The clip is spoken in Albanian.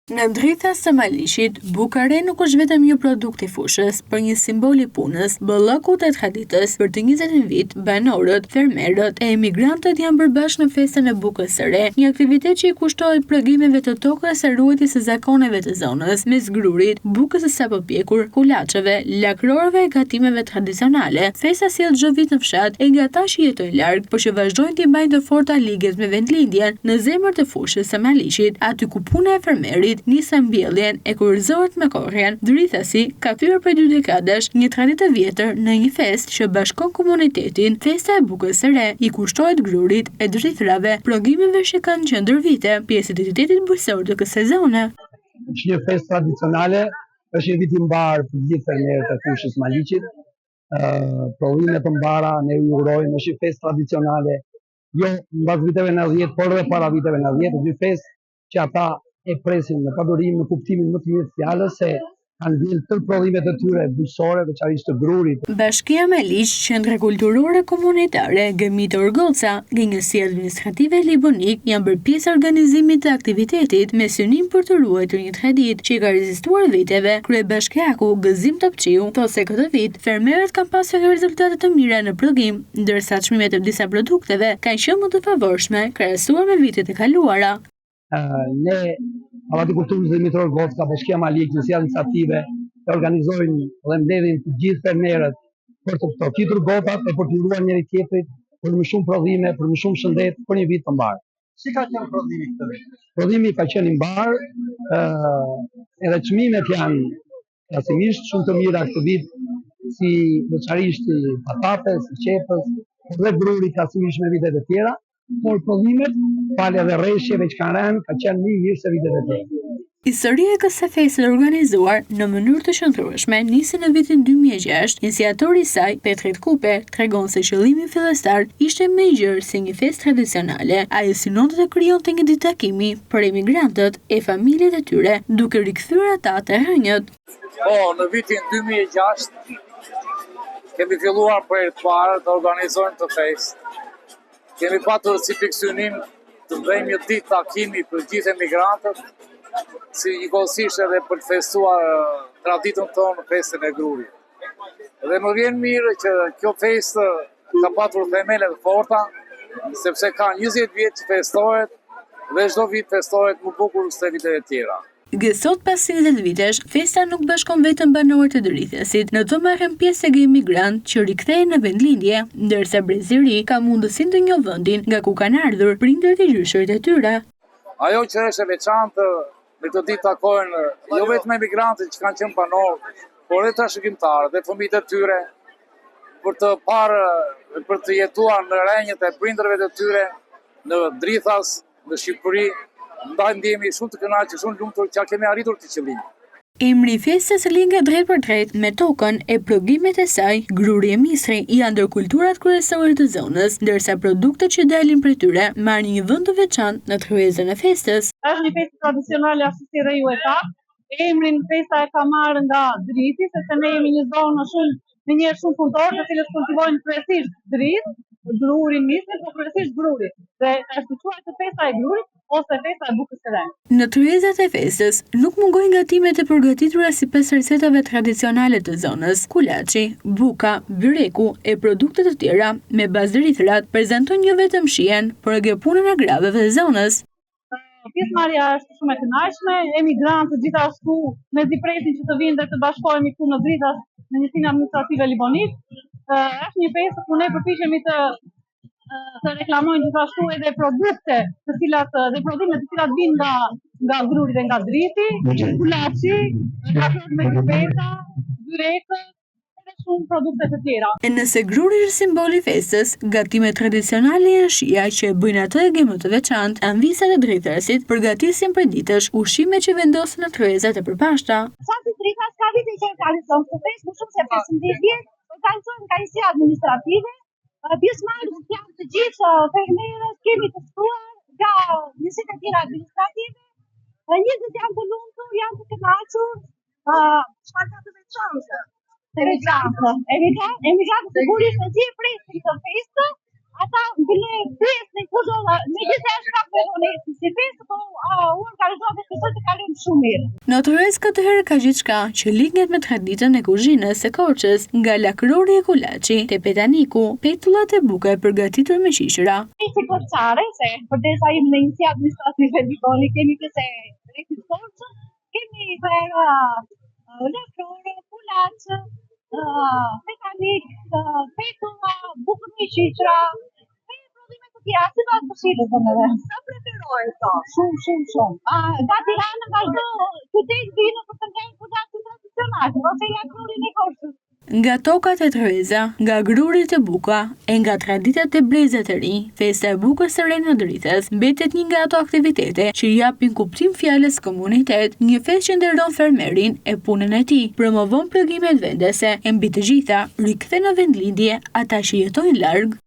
Në Drithas të Maliqit, buka e re nuk është vetëm një produkt i fushës, por një simbol i punës, bollëkut e traditës. Për të njëzetin vit, banorët, fermerët e emigrantët janë bërë bashkë në festën e bukës së re, një aktivitet që i kushtohet prodhimeve të tokës e ruajtjes së zakoneve të zonës, mes grurit, bukës së sapopjekur, kulaçeve, lakrorëve e gatimeve tradicionale. Festa sjell çdo vit në fshat e nga ata që jetojnë larg, por që vazhdojnë t'i mbajnë të forta lidhjet me vendlindjen, në zemër të fushës së Maliqit, aty ku puna e fermerit nis me mbjelljen e kurorëzohet me korrjen. Drithasi ka kthyer prej dy dekadash një traditë të vjetër në një festë që bashkon komunitetin. Festa e bukës së re i kushtohet grurit e drithërave, prodhimeve që kanë qenë ndër vite pjesë e identitetit bujqësor të kësaj zone. Është një festë tradicionale, është një vit i mbarë për të gjithë fermerët e fushës Maliqit. Ë prodhime të mbara, ne ju urojmë, është një festë tradicionale, jo mbas viteve 90, por edhe para viteve 90, është një festë që ata e presin me padurim në kuptimin më të mirë të fjalës se kanë mbjellë tërë prodhimet e tyre bujqësore, veçanërisht të grurit. Bashkia Maliq, Qendra Kulturore Komunitare Dhimitor Goca dhe Njësia Administrative Libonik janë bërë pjesë e organizimit të aktivitetit me synim për të ruajtur një traditë që i ka rezistuar viteve. Kryebashkiaku Gëzim Topçiu thotë se këtë vit fermerët kanë pasur rezultate të mira në prodhim, ndërsa çmimet e disa produkteve kanë qenë më të favorshme krahasuar me vitet e kaluara. Ne, Pallati i Kulturës Dhimitor Goca, Bashkia Maliq, Njësia Administrative, e organizojnë dhe mbledhin të gjithë fermerët për të trokitur gotat e për të uruar njëri tjetrit për më shumë prodhime, për më shumë shëndet, për një vit të mbarë. Si ka qenë prodhimi këtë vit? Prodhimi ka qenë i mbarë, edhe çmimet janë Krahasimisht shumë të mira këtë vit, si veçanërisht i patates, i qepës, por dhe gruri krahasimisht me vitet e tjera, por prodhimet, falë edhe reshjeve që kanë rënë, ka qenë më i mirë se vitet e tjera. Historia e kësaj feste të organizuar në mënyrë të qëndrueshme nisi në vitin 2006. Iniciatori i saj, Petrit Kupe, tregon se qëllimi fillestar ishte më i gjerë se një festë tradicionale. Ai synonte të krijonte një ditë takimi për emigrantët e familjet e tyre, duke rikthyer ata te rrënjët. Po, në vitin 2006 kemi filluar për herë të parë të organizojmë këtë festë. Kemi patur si pikësynim të bëjmë një ditë takimi për gjithë emigrantët, si njëkohësisht edhe për të festuar traditën tonë, festën e grurit. Dhe më vjen mirë që kjo festë ka patur themele të forta, sepse ka 20 vjet që festohet dhe çdo vit festohet më bukur se vitet e tjera. Dhe sot pas 20 vitesh, festa nuk bashkon vetëm banorët e Drithasit, në të marrin pjesë edhe emigrantë që rikthehen në vendlindje, ndërsa brezi i ri ka mundësinë të njohë vendin nga ku kanë ardhur prindërit e gjyshërit e tyre. Ajo që është e veçantë Në këtë ditë takohen jo vetëm emigrantët që kanë qenë banorë, por edhe trashëgimtarë dhe fëmijët e tyre për të parë, për të jetuar në rrënjët e prindërve të tyre në Drithas, në Shqipëri, ndaj ndihemi shumë të kënaqur, shumë të lumtur që kemi arritur këtë qëllim. Emri i festës lidhet drejtpërdrejt me tokën e prodhimet e saj. Gruri e misri janë ndër kulturat kryesore të zonës, ndërsa produktet që dalin prej tyre marrin një vend të veçantë në tryezën e festës. Është një festë tradicionale ashtu si dhe ju e thatë. Emrin festa e ka marrë nga drithi, sepse ne jemi një zonë shumë me njerëz shumë punëtorë, të cilët kultivojnë kryesisht drith, grurin, misrin, po kryesisht grurin. Dhe është quajtur festa e grurit ose festa e bukës së re. Në tryezat e festës nuk mungojnë gatimet e përgatitura sipas recetave tradicionale të zonës. Kulaçi, buka, byreku e produkte të tjera me bazë drithërat prezantojnë jo vetëm shijen, por edhe punën e grave të zonës. Pjesëmarrja është shumë e kënaqshme, emigrantët gjithashtu mezi presin që të vinë dhe të bashkohemi këtu në Drithas në njësinë administrative Libonik. Është një festë ku ne përpiqemi të të reklamojmë gjithashtu edhe produkte të cilat dhe prodhime të cilat vijnë nga nga gruri dhe nga drithi, kulaçi, lakrorët me peta, byrekët, edhe shumë produkte të tjera. E nëse gruri është simboli i festës, gatimet tradicionale janë shija që e bëjnë atë edhe më të veçantë. Amvisat e Drithasit përgatisin prej ditësh ushqimet që vendosen në tryezat e përbashkëta. Fshati Drithas ka vite që organizon këtë festë, më shumë se 15 vjet, organizohet nga njësia administrative, Pjesëmarrës janë të gjithë fermerët, kemi të ftuar nga njësitë e tjera administrative. Njerëzit janë të lumtur, janë të kënaqur. Çfarë ka të veçantë? Emigrantët, emigrantët, emigrantët sigurisht mezi e presin këtë festë. Ata bile presnin kush do, megjithëse është pak me vonesë si festë, po u organizua dhe besoj të kalojmë shumë mirë. Në tryezë këtë herë ka gjithçka që lidhet me traditën e kuzhinës së Korçës, nga lakrori e kulaçi, te petaniku, petullat e buka e përgatitur me qiqra. Ne si korçare, se përderisa jemi në njësi administrative Liboni, kemi pjesë e rrethit Korçë, kemi për lakror, kulaç, petanik, petulla, bukë me qiqra, e prodhime të tjera, sipas dëshirës domethënë. Sa preferohen këto? Shumë, shumë, shumë. Nga Tirana, nga çdo qytet vijnë për të ngrënë kulaçin tradicional, ose lakrorin e Korçës. Nga tokat e tryeza, nga gruri te buka, e nga traditat te brezat e rinj, festa e bukës së re në Dritës mbetet një nga ato aktivitete që i japin kuptim fjalës komunitet, një festë që nderon fermerin e punën e tij, promovon prodhimet vendase e mbi të gjitha, rikthen në vendlindje ata që jetojnë larg.